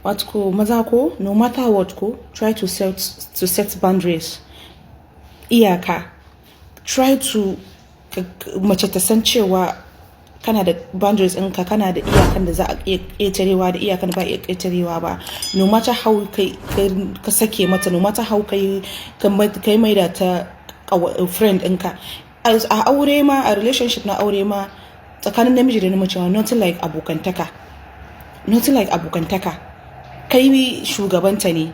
Wato ko maza ko, no matter what ko, try to set boundaries, iyaka. Try to mace ta san cewa kana da boundaries ɗinka, kana da iyakan da za a iya ƙetarewa da iyakan da ba a iya ƙetarewa ba. No matter how kai ka sake mata, no matter how kai maida ta friend ɗinka, a aure ma, a relationship na aure ma, tsakanin namiji da namiji ma, nothing like abokantaka, nothing like abokantaka. Kai shugabanta ne,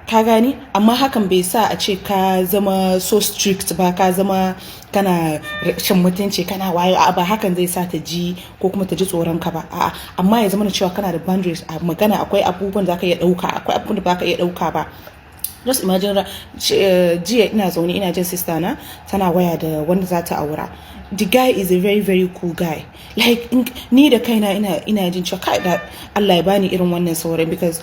ka gani? Amma hakan bai sa a ce ka zama so strict ba, ka zama kana cin mutunci, kana wayo. A ba hakan zai sa ta ji ko kuma ta ji tsoron ka ba, a'a. Amma ya zama cewa kana da boundaries a magana. Akwai abubuwan da zaka iya dauka, akwai abubuwan da baka iya dauka ba. Just imagine, jiya ina zaune ina jin sister na tana waya da wanda za ta aura. The guy is a very, very cool guy. Like, ni da kaina ina jin cewa, kai, da Allah ya bani irin wannan sauran, because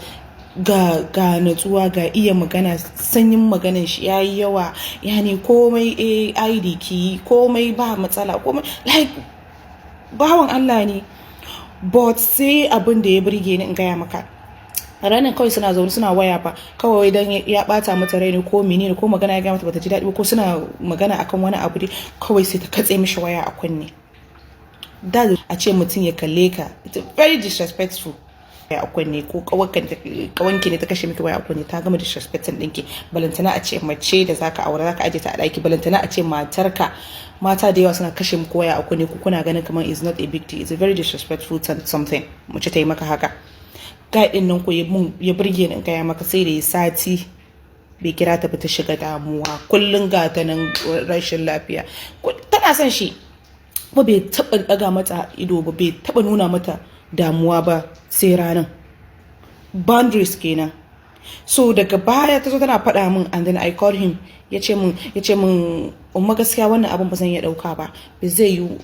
ga natsuwa, ga iya magana, sanyin maganan shi yayi yawa. Yani komai ID ki, komai ba matsala, komai, like, bawan Allah ne. But sai abin da ya burge ni, in gaya maka, ranar kawai suna zaune suna waya fa, kawai dan ya bata mata rai ne ko menene, ko magana ya gaya mata bata ji daɗi ba, ko suna magana akan wani abu dai, kawai sai ta katse mishi waya a kunne. Da a ce mutum ya kalle ka, it's very disrespectful, a kunne. Ko kawanki ne ta kashe miki waya a kunne, ta gama disrespecting ɗinki. Balantana a ce mace da zaka aure, zaka aje ta a ɗaki, balantana a ce matarka. Mata da yawa suna kashe muku waya a kunne, ku kuna ganin kamar is not a big deal. It's a very disrespectful something mace ta yi maka haka. Guy din nan ko ya burge ni, in gaya maka, sai da ya sati bai kira ta ba, ta shiga damuwa. Kullun ga ta nan rashin lafiya. Tana son shi ba, bai taba daga mata ido ba, bai taba nuna mata damuwa ba sai ranan. Boundaries kenan. So daga baya ta zo tana faɗa min, and then I called him. Ya ce min, "Umma, gaskiya wannan abin ba zan iya ɗauka ba. Ba zai yi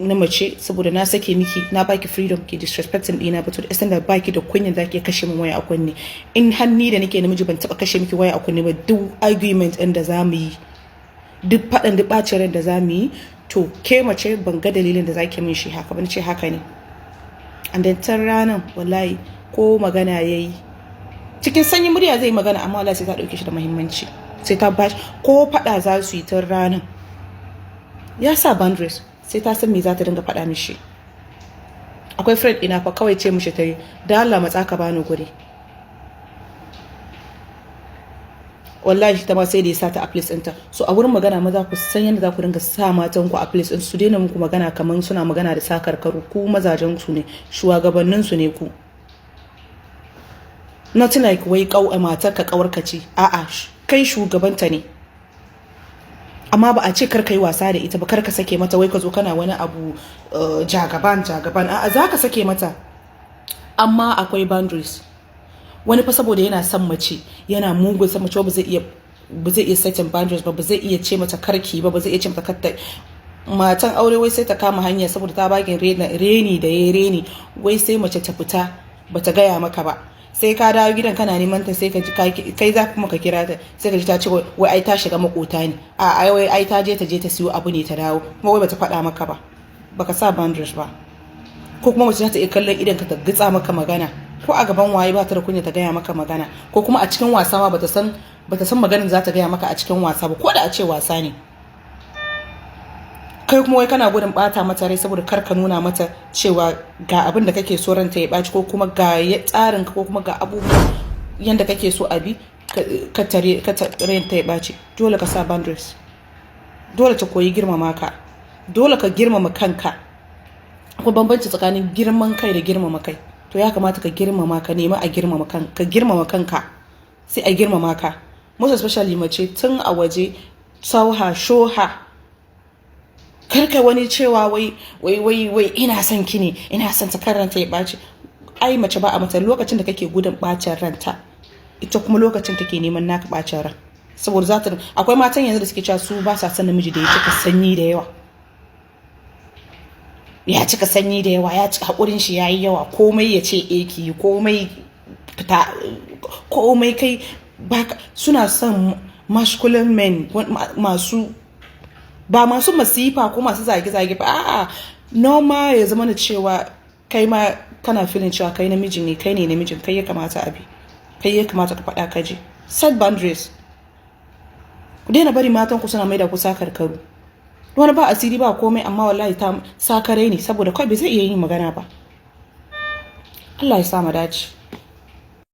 na mace saboda na sake miki, na baki freedom, ki disrespecting dina ba, to the extent that baki da kunya zaki kashe min waya a kunne. In har ni da nake namiji ban taba kashe miki waya a kunne ba, duk argument ɗin da zamu yi, duk faɗan, duk ɓacin ran da zamu yi, to ke mace ban ga dalilin da zaki min shi haka ba." Ce haka ne. And then tun ranan, wallahi, ko magana yayi cikin sanyin murya zai magana, amma wallahi sai ta dauke shi da muhimmanci, sai ta bashi. Ko faɗa za su yi, tun ranan ya sa boundaries, sai ta san me za ta dinga faɗa mishi. Akwai friend ina fa, kawai ce mishi ta yi, "Da Allah matsa ka bani guri." Wallahi ta ma sai da ya sa ta a place ɗinta. So a wurin magana, maza, ku san yadda za ku dinga sa matan ku a place ɗin su, daina muku magana kamar suna magana da sakarkaru. Ku mazajen su ne, shugabannin su ne ku. Not like wai kau matar ka kawarka ce, a'a, kai shugabanta ne. Amma ba a ce kar ka yi wasa da ita ba, kar ka sake mata, wai ka zo kana wani abu jagaban jagaban. A'a, za ka sake mata, amma akwai boundaries. Wani fa saboda yana son mace, yana mugun son mace, ba zai iya setting boundaries ba, ba zai iya ce mata karki ba, ba zai iya ce mata katta. Matan aure wai sai ta kama hanya saboda ta bakin reni da ya reni, wai sai mace ta fita bata gaya maka ba. Sai ka dawo gidan kana neman ta, sai ka ji kai za kuma ka kira ta, sai ka ji ta ce wai ai ta shiga makota ne, a ai wai ai ta je ta siyo abu ne ta dawo, kuma wai bata faɗa maka ba. Baka sa boundaries ba. Ko kuma mace za ta iya kallon idan ka ta gitsa maka magana, ko a gaban waye, ba ta da kunya ta gaya maka magana. Ko kuma a cikin wasa ma, bata san maganin za ta gaya maka a cikin wasa ba, ko da a ce wasa ne. Kai kuma wai kana gudun bata mata rai, saboda kar ka nuna mata cewa ga abin da kake so ranta ya ɓaci, ko kuma ga tsarin ka, ko kuma ga abubuwa yanda kake so a bi, ka tare ranta ya ɓaci. Dole ka sa boundaries, dole ta koyi girmama ka, dole ka girmama kanka. Akwai bambanci tsakanin girman kai da girmama kai. To ya kamata ka girmama, ka nemi a girmama kan ka, girmama kanka, sai a girmama ka. Most especially mace, tun a waje sauha shoha. Karka wani cewa wai wai wai wai ina son ki ne, ina son ta, karanta ya ɓaci. Ai mace ba a mata. Lokacin da kake gudun ɓacin ranta, ita kuma lokacin take neman naka ɓacin ran. Saboda za ta akwai matan yanzu da suke cewa su ba sa son namiji da ya cika sanyi da yawa, ya cika sanyi da yawa, ya cika haƙurin shi yayi yawa, komai ya ce eh ki, komai fita, komai kai baka. Suna son masculine men masu, ba masu masifa ko masu zage-zage ba, a'a, normal. Ya zama na cewa kai ma Kana feeling cewa kai namiji ne, kai ne namijin, kai ya kamata a bi, kai ya kamata ka faɗa ka ji. Set boundaries. Ku daina bari matan ku suna maida ku sakarkaru. Wani ba asiri ba komai, amma wallahi ta sakarai ne, saboda kawai bai zai iya yin magana ba. Allah ya sa mu dace.